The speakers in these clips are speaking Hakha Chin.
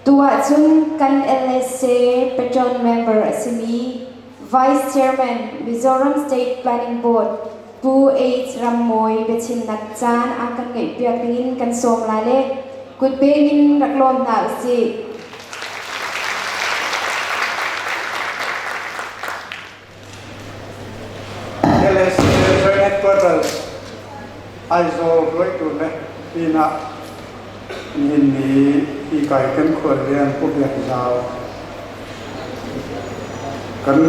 Tu ahcun kan LSA patron member a simi Vice Chairman Mizoram State Planning Board Pu H. Rammawi biachimnak caan a kan ngeihpiak dingin kan sawm lai le kutbeng in rak lawm hna usih. LSA Joint Headquarters Aizawl hruaitu le pinah nihin ni hi kai kan khuallian Pu Biak Zau kan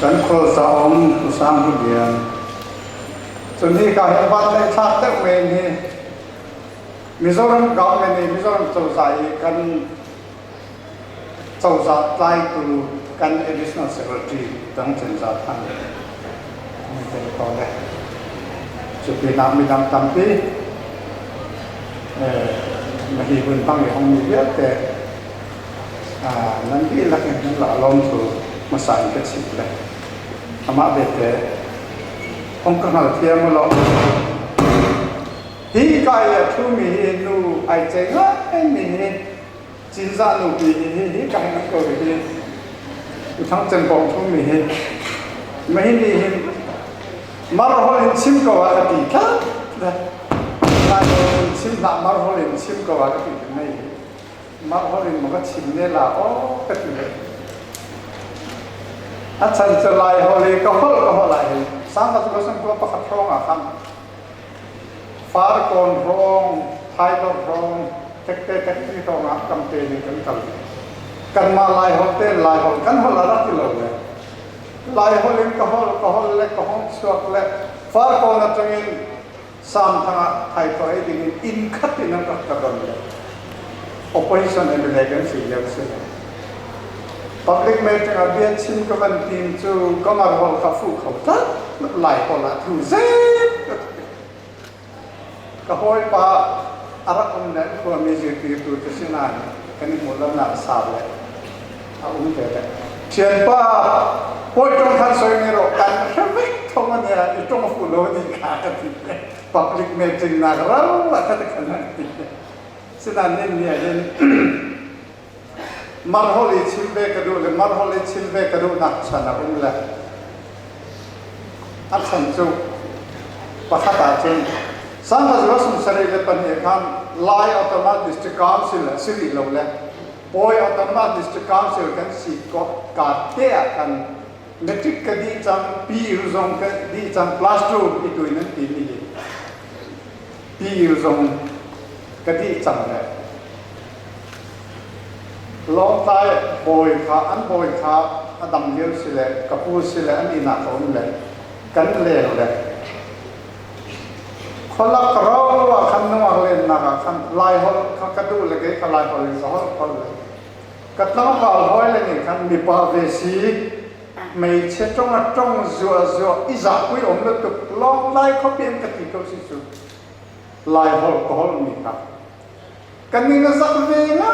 kan khualcaum Pu Sang Hu Lian cun hi ka hi van lei thlak deuh men hi Mizoram government i Mizoram cozah i kan Cozah tlaitu kan additional secretary dang Cenzah Than an tel ko le. Cu pinah midang tampi mahi hun hmang i hongmi vialte nan dihlak in nan la lawm cu hmasa in ka chim le. Amah bete hong ka hngal thiam u law hi ka i a ṭhumi hi nu ai cei ngaimi hi Cinzah nupi hi hi hi ka hei ko hi U Thang Cem Pawng thum mi hi mahi ni hin mar hol in chim ko ah ka ti tlat le lai hol in chim hlah mar hol in chim ko ah ka ti mei mar hol in ma ka chim ne la o ka ti le a chan cu lai hol i ka hol ka hol ah hin sang ka cu san ko pakhat hrawng ah khan Farkawn hrawng, Thaidawr hrawng, Tekte Tekti hrawng ah campaign in kan kal. Kanmah Laiholh tein Laiholh kan holh a rak ti lo le Laiholh in ka holh ka holh le ka hong chuak le Farkawn atangin Samthang ah thaithawh ei ding in inn khat in an rak ka don le opposition MLA kan si lio si. Public meeting ah bia chim ka van tim cu ka marhol ka fuh kho tlat lai hol ah thu zet ka hawipa a rak um le khuami zirtirtu te sinain kan i hmuh lonak sau le a um ve le thianpa pawi tong khan soi mi ro kan hrevek thong ania i tong fu lo ni kha ka ti public meeting nak rau a ka te khan ti sinan nin ni hin Marhol i chim ve ka duh le marhol i chim ve ka duhnak chan a um le a chan cu pakhat ahcun 1972 khan Lai Autonomous District Council a si rih lo le Pawi Autonomous District Council kan si ko ka te ah kan metric ka dih cang PU zong ka dih cang plus 2 i tuin an ti mi PU zong ka dih cang le Lawngtlai bawi kha an bawi kha a dam lio si le ka pu si le an inn ah ka um le kan leng le khualak ro ah khan nungak lennak ah khan Laiholh kha ka duh le kei kha Laiholh in ka holh holh le ka tlangval hawi le nih khan mipa ve si hmeichhe ṭong a ṭong zuah zuah i zahpui um lo tuk Lawngtlai khuapi an ka ti ko si cu Laiholh ka holh mi kha Ka ning a zak ve nga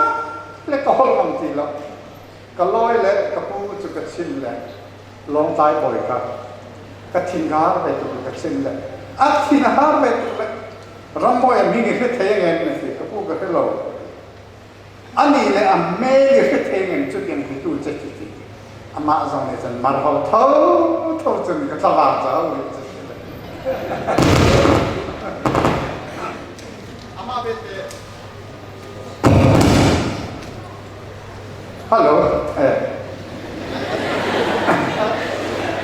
le ka holh ngam ti lo. Ka lawi le ka pu cu ka chim le Lawngtlai bawi kha ka thin har ve tuk ka chim le a thin a har ve tuk le rambawi a min i hre thei ngem na ti ka pu ka hre lo. Ani le a mel i hre thei ngem cu tiang tu che ti ti amah zong nih cun mar ho tho tho cun ka tlavang ca u Amah belte Hello. Eh.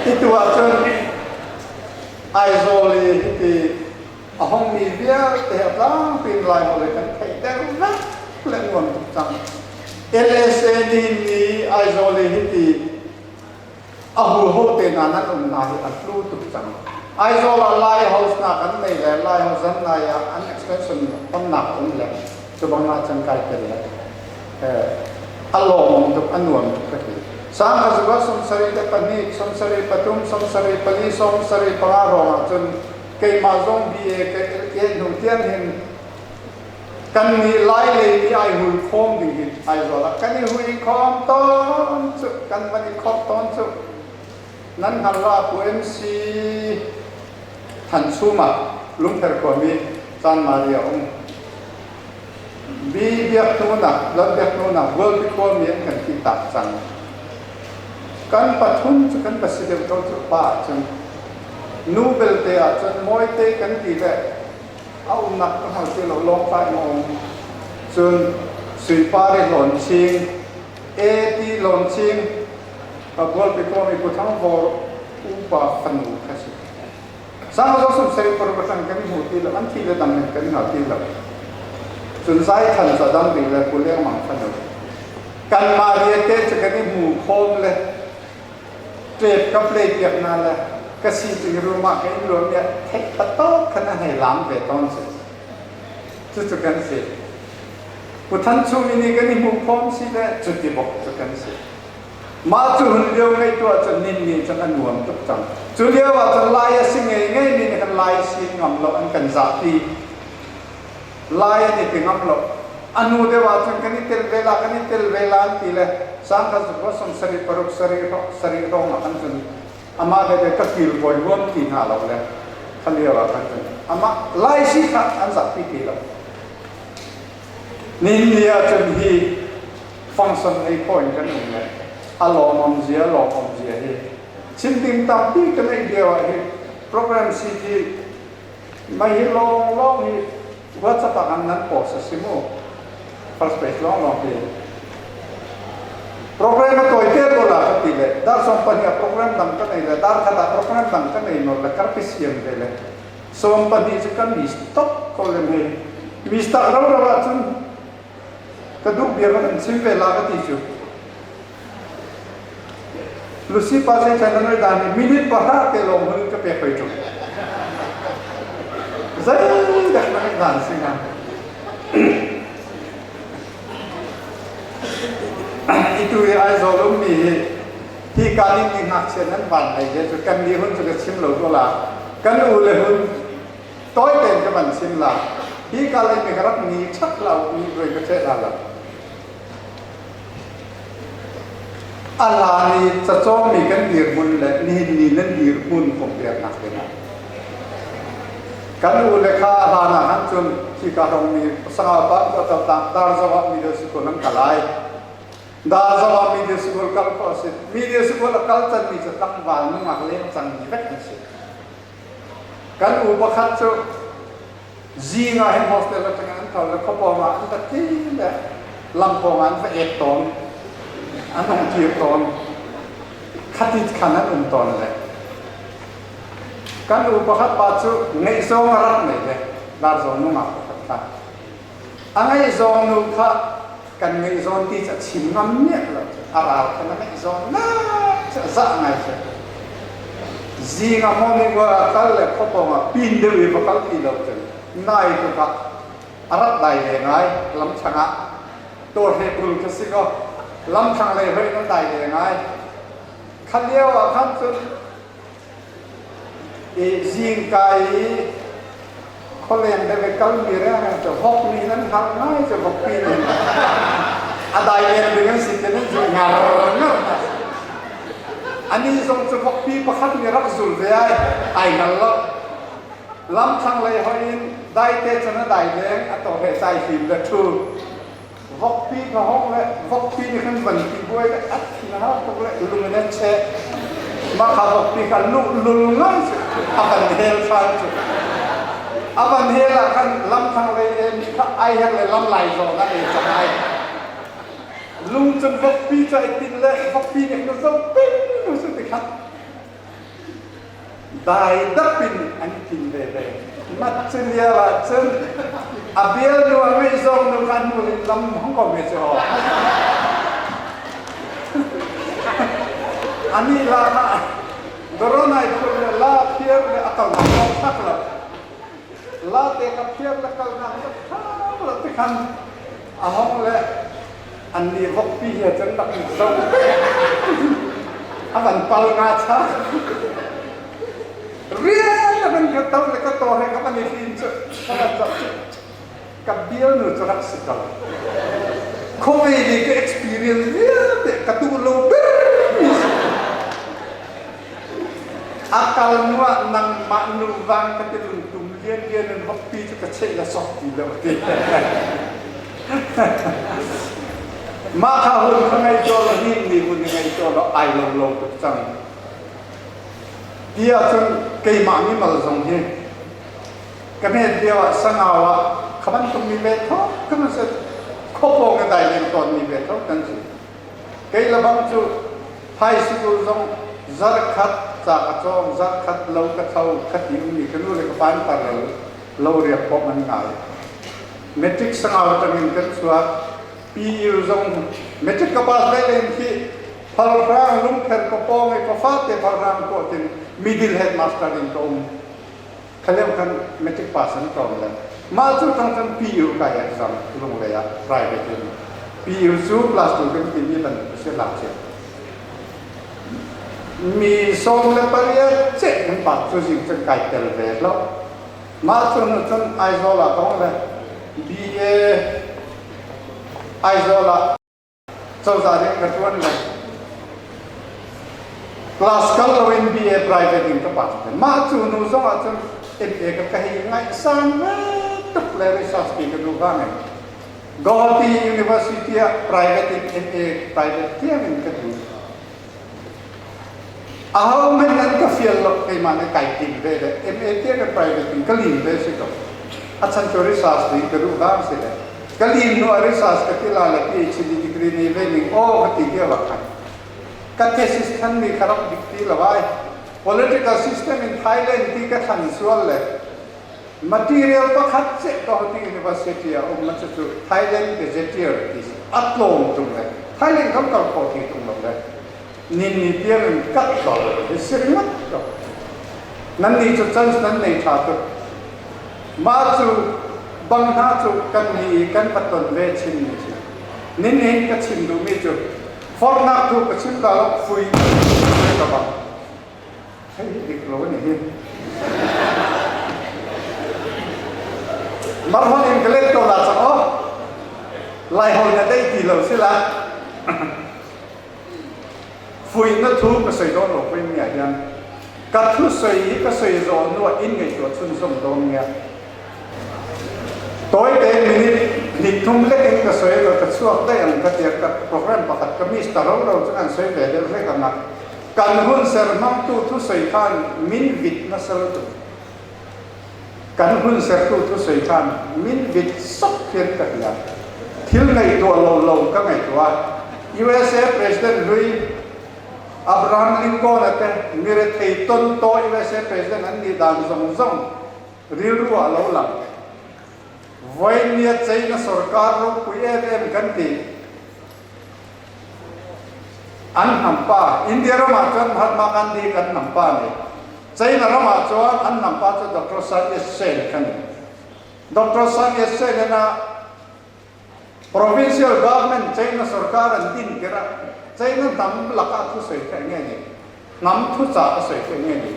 Itu ahcun Aizawl i hiti a hongmi vialte a tlangpi in Laiholh kan theih deuh vek le nuam tuk cang. LSA nih ni Aizawl i hiti a huho te hna nan um hna hi a hlu tuk cang. Aizawl ah Lai House hna kan nei le Lai House zan nai ah an extension tamnak um le cu bang ah cun kai tel le a lawmawm tuk a nuam tuk ka ti. Sang ka zuga 74, 73, 74, 75 ruang ah cun keimah zong BA ka hnu tiang hin kan nih Lai lei mi ai hul khawm ding hi Aizawl ah kan i hui khawm tawn cu kan van i khawp tawn cu nan hngal la Pu MC Than Chum ah Lungpher khuami Chan Maria um. Bi biaknunak, Lal biaknunak Bualpi khuami an kan ti tak cang. Kan pathum cu kan va si deuh ko cu pa ahcun. Nu belte ahcun mawite kan ti le a umnak ka hngal ti lo lawngtlai in a um. Cun Suipari Hlawn Ching, AT Hlawn Ching, Bualpi khuami Pu Thang Vawr upa fanu kha si. Sang zo sum seri paruk kan hmu ti lo, an thi le dam men kan hngal ti lo. Cun zai than ca dam ding le pu lengmang fanu. Kanmah vialte cu kan i hmu khawm le ṭep ka play piak na le ka si room ah ka in luam i theih patok khan a hei lam ve tawn si. Cucu kan si. Pu Than Chung nih kan i hmuh khawm si le cuti bok cu kan si. Mah cu hun lio ngaihtuah cun nin nin cun a nuam tuk cang. Cu lio ah cun Lai a si ngei ngei mi nih kan Lai si ngam lo an kan zahpi. Lai an i ti ngam lo. A hnu deuh ah cun kan i tel ve la kan i tel ve la an ti le sangkhat zakua sawmsarih paruk sarih sarih hrawng ah khan cun amah le ka kil kawi huam ti hna lo le kha lio ah khan cun amah Lai si kha an zahpi ti lo. Nihin ni ah cun hi function ngei khawh in kan um le a lawmawm zia lawmawm zia hi chim ding tampi ka ngeih lio ah hi program si hi mei hi lawng lawng hi WhatsApp ah kan nan post a si mu first page lawng lawng hi program a tawi te ko la ka ti le dar sawm pahnih ah program dang ka nei le dar khat ah program dang ka nei nawn le karpi siam ve le 12 cu kan mi stop ko le mei mi start ro ro ahcun ka duh bia kan chim ve la ka ti cu Lucy pa zei thlan nan dan ni minute pahra te lawng hun ka pek hoi ṭung zei dak na dan si nga itu i Aizawl ummi hi hi ka ning ni ngakchia nan van nei he cu kan ni hun cu ka chim lo ko la kan u le hun tawi tein ka van chim la hi ka lei mi ka rak ni ṭhat lo mi roi ka ṭhe la lo a hlan i cacawngmi kan dirhmun le nihin ni nan dirhmun compare-nak dingah kan u le kha a hlan ah khan cun khika hrawng mi sangau pa Darzo ah middle school an kal ai. Darzo ah middle school kal khawh a si. Middle school a kal canmi cu tlangval nungak leng cangmi vek an si. Kan u pakhat cu zing ah hin hostel atang an tho le khuapawng ah an va ti le lam pawng ah an va ek tawn. An hung kir tawn. Khatit khan an um tawn le. Kan u pakhat pa cu ngeihzawng a rak nei le Darzo nungak pakhat kha. A ngeihzawng nu kha kan ngeihzawn ti cu a chim ngam miah lo. A ral khan a ngeihzawn nak cu a zah ngai cu. Zing ah morning walk ah kal le khuapawng ah pin deuh i va kal ti lo cun nai tuk ah a rat dai ve ngai lamthlang ah tawhre bul kha si kaw lamthlang lei hoih in a dai ve ngai. Kha lio ah khan cun I zingka i khualeng deuh i kalmi rengreng cu vok nih nan hngalh ngai cu vokpi nih a dai len ding an si ti nan zul ngar ngar hna. Anih zong cu vokpi pakhat nih rak zul ve ai, ai hngal lo. Lamthlang lei hoih in daite cun a dai leng, a tawh he cai fim le ṭhu. Vokpi ka hong le vokpi nih khan van ti buai le at na har tuk le lung in an cheh. Mah kha vokpi kha luhlul ngai cu a van hel than cu. A van hel ah khan lamthlang lei le mi kha ai her le lam lai zawn ah ei cang ai. Lung cun vokpi cu ai tin le vokpi nih khan zo ping nu su ti khan dai dap in an tin ve ve. Mat cu lio ah cun a bial nu a ngeih zong nu kha hnu in lam hong ko me cu aw. Ani la kha doronai phur le la phiar le a kal nak kong tak lo. La te ka phiar le kal nak tak lo ti khan a hong le an nih vokpi he cun rak in zoh a van pal nga cha rian a van ka to le ka to he ka van i hlin cu ka van zoh cu ka bial nu cu rak si ko khuavei nih ka experience vialte ka duh lo ber mi si a kal nu ah nangmah nu vang ka ti lung tum lian lian in vokpi cu ka cheih la sok ti lo ti. Mah kha hun ka ngei tawn lo, nih nih hun i ngei tawn lo, ai lo lo tuk cang. Ti ahcun keimah mi mal zong hi ka hmet lio ah Sangau ah kha bantuk mi ve tho kan si. Khuapawng i dai leng tawn mi ve tho kan si. Kei le bang cu high school zong zarkhat ca ka cawng, zarkhat lo ka tho, ka ti ummi ka nu le ka pa an tar lo, lo riak pawh an ngai. Matric Sangau tangin kan chuak. PU zong matric ka pass lai len khi phalhrang lungpher ka pawng i ka fate phalhrang tuah tin middle headmaster in ka um. Khaleu khan matric pass an tlawm le mah cu tang cun PU kai exam lunglei ah private in PU cu plus 2 kan timi bantuk a si lak cia. Mi 18 ceh kan pak cu zing cun kai tel ve lo. Mah cu hnu cun Aizawl ah ka hung le BA Aizawl ah cozah nih ka ṭuan le class kal loin BA private in ka pass ve. Mah cu hnu zong ah cun MA ka ka hei ngaihsan ve tuk le research ti ka duh vang in Guwahati University ah private in MA private tiang in ka duh. Ahohmanh an ka fial lo, keimah nih kai tim ve le MA tiang in private in ka lim ve si ko. A chan cu research ding ka duh vang si le ka lim hnu ah research ka ti la le PhD degree nei ve ning aw ka ti dia bak khan. Ka thesis than mi kha rak dik ti lo ai. Political system in Thailand ti ka thlan sual le material pakhat ceh Guwahati University ah um ma cu Thailand Gazetteer ti si. A tlawm tung le Thailand kan kal khawh ti tung lo le nin ni tiang in kat dol hi si ringot ko. Nan nih cu chance nan nei ṭha tuk. Mah cu bang hna cu kan ni i kan va ton ve chin mi si. Nin hin ka chim duhmi cu fornak thu ka chim la lo fui ka bang. Hei dik lo ni hi. Marhon in ka let ko la chak o. Lai hol na dei ti lo si la. Fui na thu ka soi dawn lo pui mi ah hian ka thu soi hi ka soi zawn hnu ah in ngaihtuah chunzawm dawn nia. Tawi tein minute hnih thum lek in ka soi ka chuak daih ang ka tia ka program pakhat ka miss ta ro ro cu an soi ve deuh hlek ang a kan hun ser hmangtu thu soi khan min vit nasa lutuk. Kan hun sertu thu soi khan min vit sok hian ka hria. Thil ngaihtuah lo lo ka ngaihtuah. USA President hlui Abraham Lincoln a te mirethei ton to USA President an nih dan zong zong rilru ah lo lang. Voinia China sarkar ropui em em kan ti. An hnampa India ram ah cun Mahatma Gandhi kan hnampa nih China ram ah cun an hnampa cu Dr. Sun Yat-sen kha ni. Dr. Sun Yat-sen in ah provincial government China sarkar an din tirah China hnam lakah thu soi kha nge ni hnam thu ca a soi kha nge ni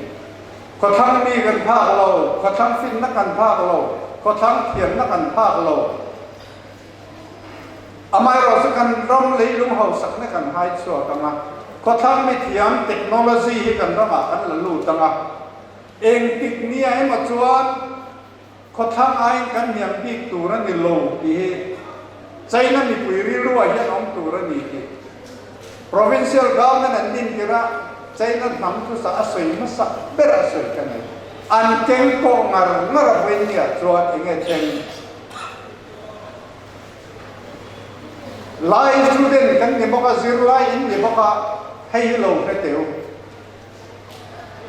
khuathlang mi kan phak lo khuathlang finnak kan phak lo khuathlang thiamnak kan phak lo Amaherawh cu kan ram leilung hausak na kan hai chuak anga khuathlang mithiam technology hi kan ram ah kan la lut anga engtik ni ah emaw chuan khuathlang aiin kan niam bik tur ani lo ti hi China mipui rilru ah hian awm tur ani ti provincial government an din tirah China hnam chu sa a soi hmasak ber a soi ka nei an keng kawh ngar ngar a vawi ni ah chuan enge thleng Lai student kan ni bawk a, zirlai in ni bawk a, hei hi lo hre teh u.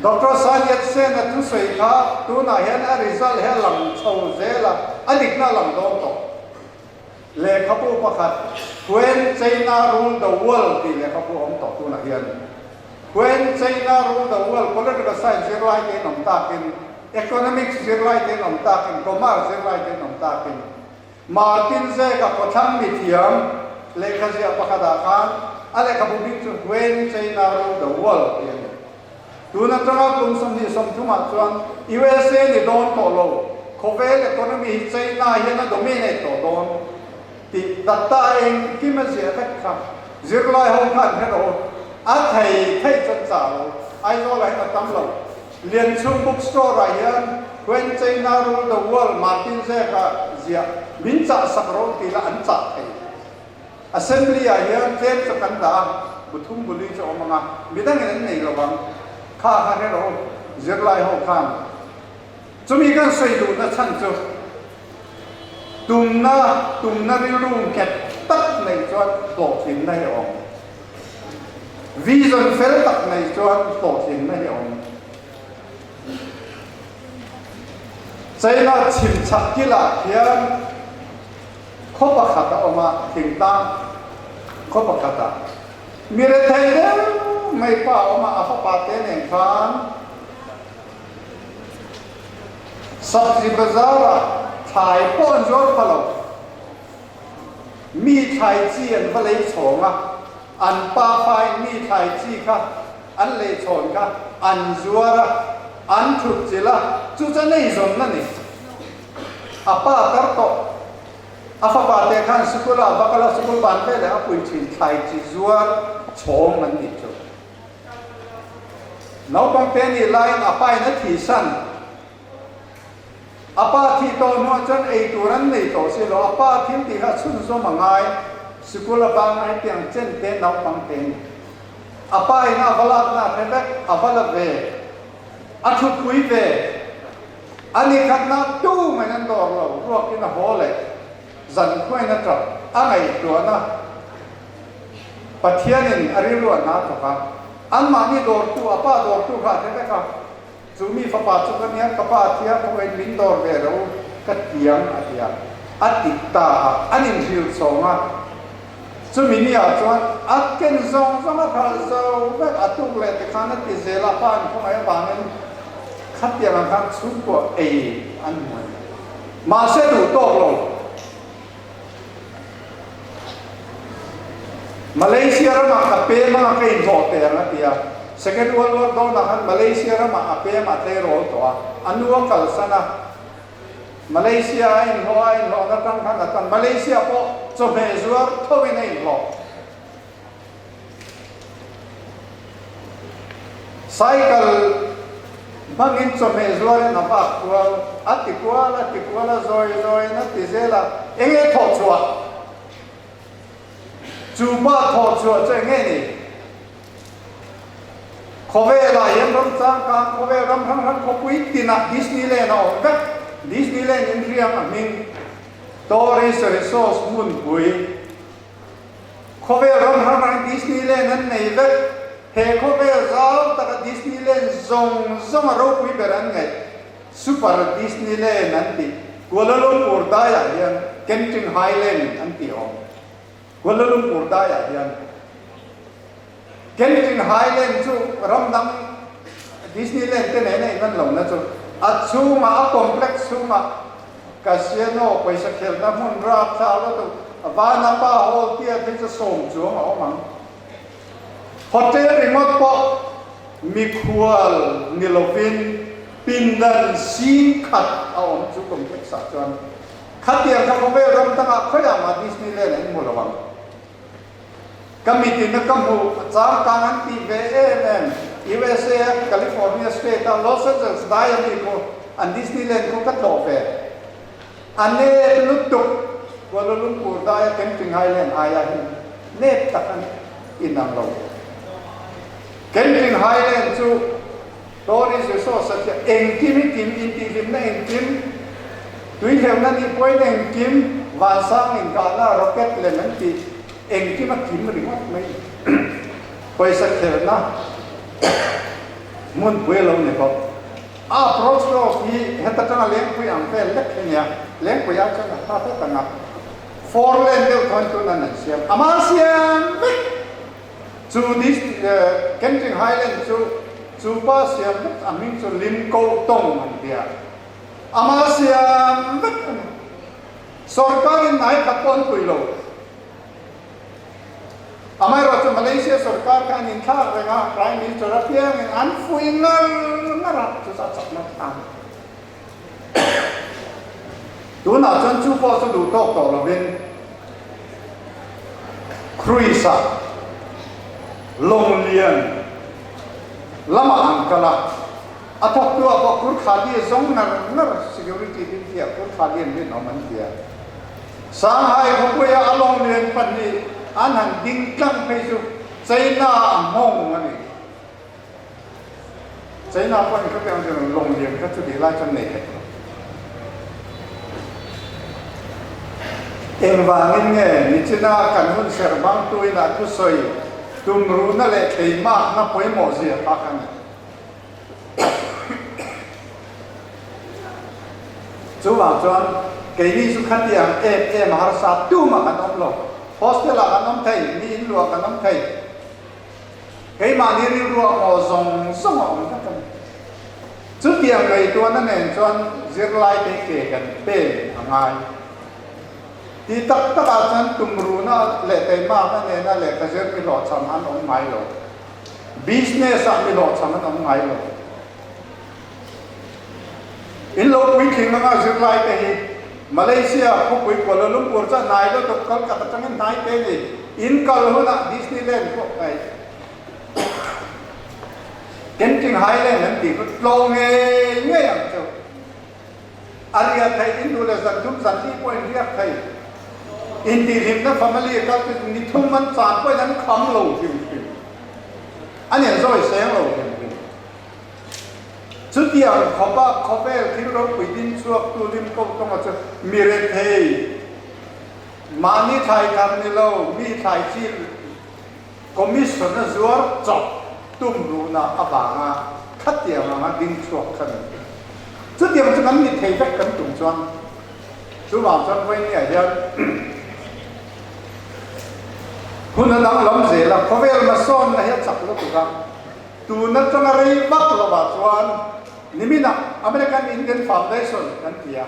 Doctor Sun Yat-sen a thusawi kha tunah hian a result hi a lang chho zel a, a dikna a lang dawn tawh. Lehkhabu pakhat When China Ruled the World tih lehkhabu a awm tawh tunah hian. When China Ruled the World political science zirlai te in awm takin Economics zirlai te in awm takin, Commerce zirlai te in awm takin, Martin Zeka khuathlang mithiam lehkha ziah pakhat ah khan a lehkhabu bik cu When China Ruled the World ti a ni. Tun atanga kum 20 30 ah chuan USA nih dawn tawh lo, khawvel economy hi China hian a dominate tawh dawn tih data engkim a ziah vek kha zirlai ho khan hre rawh u. A thei thei chuan chah lo, Aizawl ah hian a tam lo. Lianchung Bookstore ah hian When China Ruled the World Martin Zeka ziah. Min cah sak ro ti la an cah thei. Assembly ah hian tlem cu kan dah a, bu thum bu li cu a um anga midang in an nei lo ang. Kha kha hre ro zirlai ho khan. Cumi kan soi duhna chan cu tumna tumna rilru nghet tak nei chuan hlawhtlinna hi a awm. Vision fel tak nei chuan hlawhtlinna hi a awm. China chimchak kilah khian khaw pakhat a awm a, thingtlang khaw pakhat ah mi rethei deuh mai pa a awm a, a fapa te nen khan Sabzi bazar ah thlai pawh an zuar pha lo. Mi thlai chi an va lei chhawng a, an pafa in mi thlai chi kha an lei chhawn kha an zuar a, an thutchilh a, chu chu an eizawn a ni. A pa tar tawh. A fapa te khan sikul ah va kal a, sikul ban veleh a pui thin thlai chi zuar chhawng an nih chu. Naupang te nih laiin a pa in a thihsan. A pa thih tawh hnuah chuan ei tur an nei tawh si lo. A pa thil tih kha a chhunzawm a ngai. Sikul a bang a hetiang chen te naupang te ni. A pa in a va lakna a hre vek, a va la ve, a thutpui ve. A ni khatna tu mai an dawr lo, ruakin a haw leh zankhuain a tap, a ngaihtuahna Pathianin a rilru a hna thawk a, anmahni dawrtu, a pa dawrtu kha a hre vek a, chu mi fapa chu ka nia, ka pa a thi a, khawngaih min dawr ve ro ka tiang a ti a, a ti ta a, an inhrilh chhawng a, chumi ni ah chuan a ken zawng zawng a khalh zo vek, a tuk leh tikhan a ti zel a, pa an khawngaih avangin khatiang ah khan chhungkua ei an hmu a ni. Mahse duh tawk lo. Malaysia ramah ka pem anga ka inhlawh teh ang a ti a. Second World War dawnah khan Malaysia ramah a pem a tleirawl tawh a, a nu a kalsan a. Malaysia a inhlawh a, a inhlawhna tang khan a tan. Malaysia pawh chawhmeh zuar tho in a inhlawh. Cycle hmangin chawhmeh zuarin a vak kual, a ti kual a ti kual a, zawi zawiin a ti zel a, eng nge thawh chhuah? Chu pa thawh chhuah chu eng nge ni? Khawvelah hian ram changkang, khawvel ram hrang hrang khawpui tinah Disneyland a awm vek. Disneyland in riang a hming Tourist Resource hmunpui. Khawvel ram hrang hrang Disneyland an nei vek. He khawvel zau taka Disneyland zawng zawng a ropui ber an ngaih. Super Disneyland an tih. Kuala Lumpur daiah hian Genting Highland an tih awm. Kuala Lumpur daiah hian Genting Highland chu ram dang Disneyland te nena in an lohna chu a chhungah a complex chhungah Casino pawisa khelhna hmun rapthlak lutuk Vanapa Hall tia thil chu sawm chuang a awm ang. Hotel ringawt pawh mikhual ni lovin pindan sing khat a awm chu complex ah chuan khatiang kha khawvel ram dangah khawiah mah Disneyland an hmu lo ang. Ka mit in a ka hmuh, a changkang an tih ve em em. USA a California state a Los Angeles dai a mi khu an Disneyland khu ka tlawh ve. A nep lutuk Kuala Lumpur dai a Genting Highland aia hi nep tak an inang lo. Genting Highland chu tourist resource a thiah engkim hi kim intihhlimna engkim, tuihleuhna nih pawhin engkim, vansang inkahna rocket lem an tih engkim a kim ringawt mai. Pawisa khelhna hmunpui a lo ni bawk. A approach road hi heta tanga lengpui ang vel lek hi nia, lengpui ai chuan a hla hret ang a, four lane deuh thawn tun an an siam, amah siam vek. Chu this Genting Highland chu chu pa siam vek a hming chu Lim Ko Tong an ti a, amah siam vek a ni. Sorkar in nai khat pawh an pui lo. Amaherawh chu Malaysia sorkar kha an inthlak reng a, Prime Minister apiangin an fuih ngar ngar a, chu chu a chakna tlang. Tunah chuan chu pawh chu duh tawk tawh lovin Cruise-a lawng lian lamah an kal a, a thawktu ah pawh Kurkhadi zawng ngar ngar security din thiah Kurkhadi an rinawm an ti a. Shanghai khuapui ah a lawng lian pahnih an han ding tlang phei cu China a hmong a ni. China pawh in khatiang cun lawng lian kha cu ti lai cun nei hek lo. Engvangin nge nichina kan hun ser bang tu in a thusawi tumruhna le tleimakna pawimawh zia kha kan Chuvang chuan keini chu khatiang em em harsa tumah kan awm lo. Hostel ah kan awm thei, mi in luah kan awm thei. Keimahni rilru ah maw zawng zawng a awm vek a ni. Chutiang ngaihtuahna nen chuan zirlaite ke kan pen a ngai. Ti tak tak ah chuan tumruhna leh teimakna nena lehkha zir mi hlawhchham an awm ngai lo. Business ah mi hlawhchham an awm ngai lo. In lo puitling anga zirlai te hi Malaysia khawpui Kuala Lumpur chu a hnai lutuk Kolkata atangin hnai te ni. In kal hunah Disneyland pawh ngai Genting Highland an tih khu tlawh ngei ngei ang chu. A riah theih in duh leh zan thum zan li pawh in riak thei. Intihhlimna family kal chu ni thum an chan pawhin an kham lo hrim hrim. An inzawi seng lo hrim hrim. Chutiang khawpa khawvel thil ropui din chhuaktu lim ko tawnga chu mi rethei, mahni thlai thar ni lo, mi thlai chi Commission a zuar chawp tum ruhna avanga khatiang anga ding chhuak kha ni. Chutiang chu kan ni thei vek kan tum chuan chuvang chuan vawinia hian hun a danglam zel a, khawvel hmasawnna hi a chak lutuk a, tun atanga rei vak lovah chuan niminah American Indian Foundation kan ti a,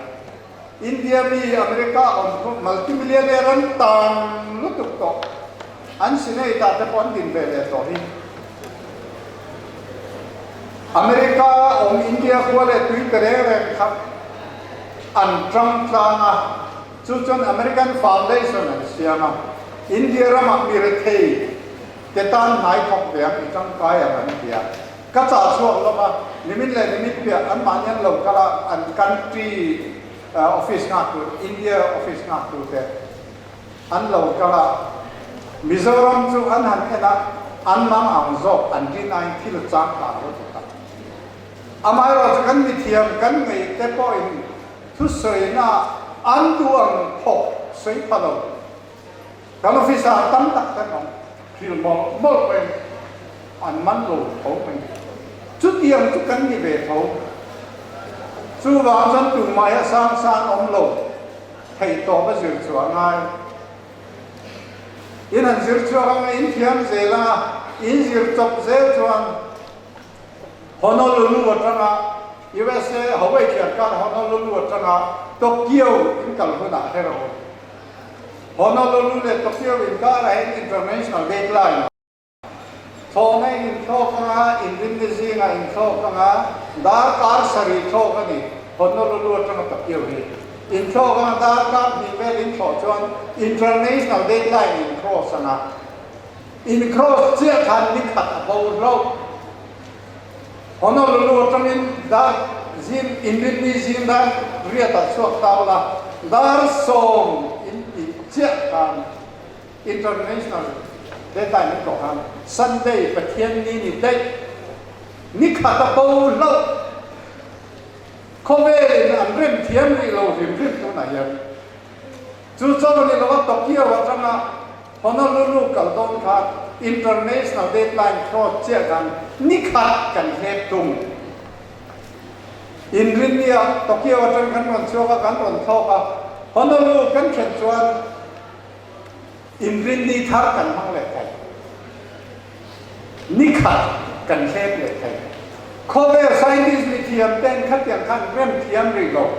India mi America awm khu multimillionaire an tam lutuk tawh. An Senate ah te pawh an din ve leh tawh hi. America awm India khua leh tui te reng reng kha an tang tlang a, chu chuan American Foundation an siam a, India ramah mi rethei te tan hnai thawk ve ang i tangkai ang an ti a. Ka chah chhuak lawk a, nimin leh nimin piah anmahni an lo kal a, an country office nghak tur, India office nghak tur te an lo kal a, Mizoram chu an han en a, an mang ang zawk an rin aiin thil a chang kang lo tuk a. Amaherawhchu kan mithiam kan ngaih te pawhin thusawina an duh ang thawk sawi pha lo. Kan office ah tam tak kan awm thil mawlh mawlh mai an man lo tho mai. Chutiang chu kan ni ve tho. Chuvang chuan tumah hi a sang sang awm lo theih tawp a zir chhuah ngai. In han zir chhuak anga in thiam zel anga in zir chawp zel chuan Honolulu atanga USA Hawaii thliarkar Honolulu atanga Tokyo in kal hunah her awm. Honolulu leh Tokyo inkarah hian International Date Line a awm. Thlawhna in inthlawk anga, inrinni zingah inthlawk anga, darkar sarih thlawk a ni. Honolulu atanga Tokyo hi inthlawk anga darkar hnih vel inthlawh chuan International Date Line in cross anga, in cross chiah khan ni khat a bo hlauh. Honolulu atangin dar zing inrinni zing dar riatah chhuak ta ula, dar sawm in tih chiah khan International Daytime in kawh khan Sunday Pathian ni ni daih ni khat a bo hlauh khawvelin an rem thiam rih lo hrim hrim tunah hian. Chu chaw ni lova Tokyo atanga Honolulu kal dawn kha International Dateline cross chiah khan ni khat kan hlep tung. Inrinnia Tokyo atang kan rawn chhuak a, kan rawn thlawk a, Honolulu kan thlen chuan Inrinni thar kan hmang leh thei. Ni khat kan hlep leh thei. Khawvel scientist mithiam ten khatiang khan rem thiam rih lo.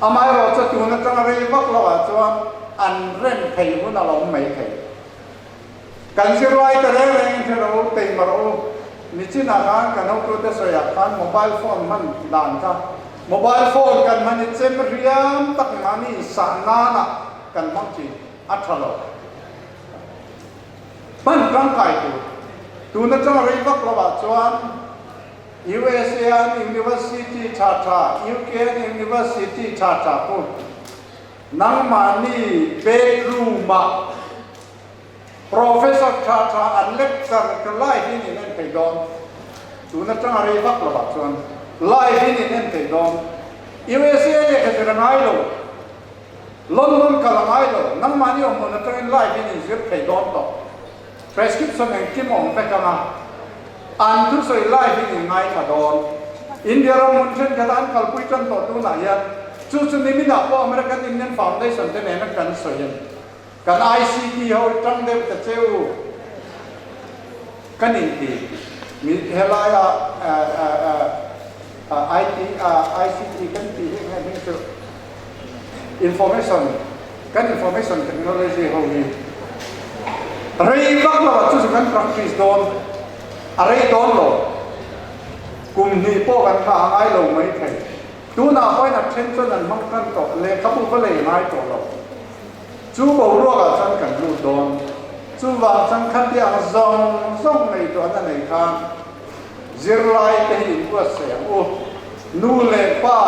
Amaherawh chu tun atanga rei vak lo ah chuan an rem thei hun a lo awm mai thei. Kan zirlai te reng reng in hre lo u, teima rawh u. Nichinah khan kan hotute sawiah khan mobile phone hman dan kha mobile phone kan hman i chem riam tak mahni sah nana kan hmang thin a tha lo. Hman tangkai tur tun atanga rei vak lo ah chuan USA an University tha tha, UK an University tha tha pawh. Nangmah nih bedroom ah professor ṭhaṭha an lecture ka live in in an thei dawn. Tun aṭang a rei vak lo ahcun live in in an thei dawn. USA le kha zir a ngai lo. London kal a ngai lo. Nangmah nih um hmun aṭangin live in in zir thei dawn tawh. Prescription engkim a um vek anga an thusawi live in in ngaithla dawn. India ram hmun ṭhenkhat ah an kalpui ṭan tawh tunah hian chu chu nimin ah pawh American Indian Foundation te nen a kan sawi a ni. Kan ICT ho hi ṭang deuh ta che u kan inti. Mi helai ah IT ICT kan tih hi enge hming chu Information kan information technology ho hi rei vak lo ah chu chu kan practice dawn a rei dawn lo kum hnih pawh kan kha a ngai lo mai thei tunah pawhin a then chuan an hmang tan tawh lehkhabu va lei ngai tawh lo chu boruak ah chuan kan lut dawn chuvang chuan khatiang zawng zawng ngaihtuahna nei khan Zirlai te hi inbuatsaih ang u. Nu leh pa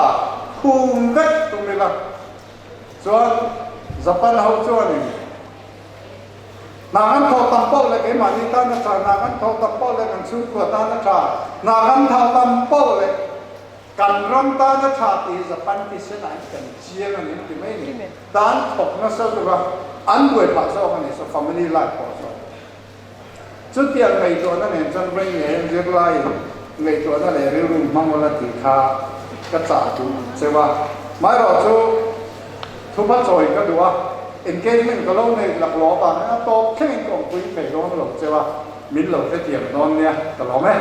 khum vek tum ila chuan Japan ho chuanin hna kan thawh tam poh leh keimahni tan a tha, hna kan thawh tam poh leh kan chhungkua tan a tha, hna kan thah tam poh leh kan ram tan a tha tih Japan thisen ah hian kan chiang a ni an ti mai ni. Tan thawk nasa tura an buai phah zawk a ni, so family life pawh saw. Chutiang ngaihtuahna nen chuan vawi nge zirlaiin ngaihtuahna leh rilru hmang ula tih kha ka chah duh cheu a. Amaherawhchu thupha chawi ka duh a, engagement ka lo nei laklawh avangin a tawp thlengin ka awmpui thei dawn lo cheu a, min lo hrethiam dawn nia ka lawm e.